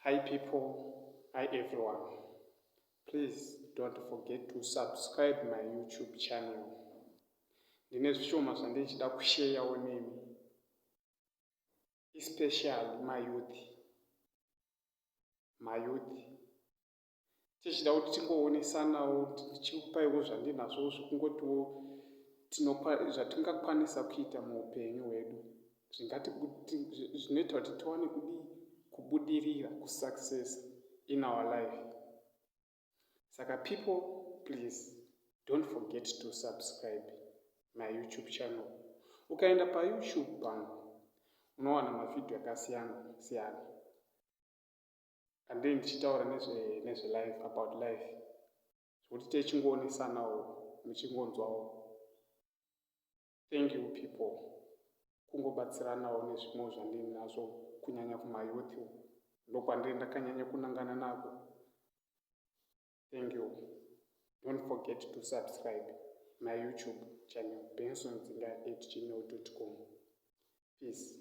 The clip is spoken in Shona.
Hi people, hi everyone. Please don't forget to subscribe my YouTube channel. Ndine zvishoma zvandichida kusheyawo nemi, especially mayouth. Mayouth tichida kuti tingoonesanawo, tichikupaiwo zvandinazvo zvekungotiwo zvatingakwanisa kuita muupenyu hwedu zvinoita kuti tiwane kudii, kubudirira, kusuccess in our life. Saka people, please don't forget to subscribe my YouTube channel. Ukaenda paYouTube pangu unowana mavhidhiyo akasiyana siyana andei ndichitaura nezvelife, about life, zvekuti techingoonesanawo, muchingonzwawo. Thank you people, kungobatsiranawo nezvimwewo zvandinazvo, kunyanya kumayouth, ndokwandiri ndakanyanya kunangana nako. Thank you. Don't forget to subscribe my YouTube channel, bensondzinga@gmail.com. Peace.